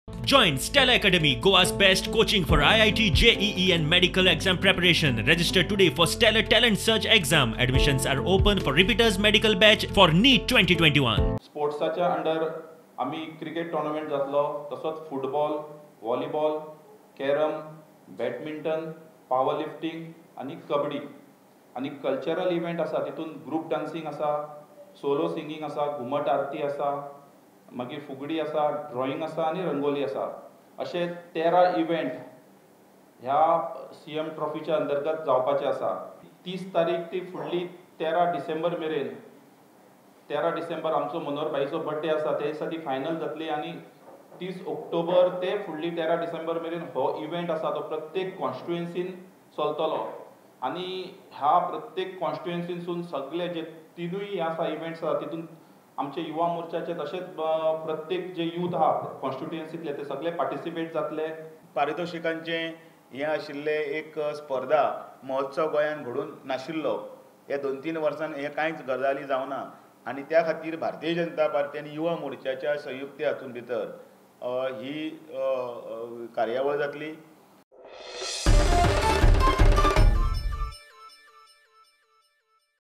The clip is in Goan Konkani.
Join Stella Academy, Goa's best coaching for IIT, JEE and medical exam preparation. Register today for Stellar Talent Search exam. Admissions are open for repeaters medical batch for NEET 2021. स्पोर्ट्साच्या under आमी क्रिकेट टोर्नामेंट जातलो, तसोच football, volleyball, carrom, badminton, power lifting आनी कबड्डी. आनी कल्चरल इव्हेंट आसा, तितून ग्रूप डांसींग आसा, सोलो सिंगींग आसा, घुमट आरती आसा, मागीर फुगडी आसा, ड्रॉइंग आसा आनी रंगोली आसा. अशे 13 इव्हेंट ह्या सी एम ट्रॉफीच्या अंतर्गत जावपाचे आसा. 30 तारीख ती फुडली 13 डिसेंबर मेरेन, 13 डिसेंबर आमचो मनोहर भाईचो बर्थडे आसा, त्या दिसा ती फायनल जातली आनी 30 ऑक्टोबर ते फुडली 13 डिसेंबर मेरेन हो इव्हेंट आसा तो प्रत्येक कॉन्स्टिट्युएन्सीन चलतलो. आनी ह्या प्रत्येक कॉन्स्टिट्युएन्सीनसून सगळे जे तिनूय आसा इव्हेंट्स आसा तितून आमचे युवा मोर्चाचे तशेंच प्रत्येक जे यूथ आहा कॉन्स्टिट्युएन्सीतले ते सगळे पार्टिसिपेट जातले. पारितोशिकांचें हें आशिल्लें एक स्पर्धा महोत्सव गोंयांत घडून नाशिल्लो. ह्या 2-3 वर्सान हें कांयच गजाली जावना आनी त्या खातीर भारतीय जनता पार्टी आनी युवा मोर्चाच्या संयुक्त हातूंत भितर ही कार्यावळ जातली.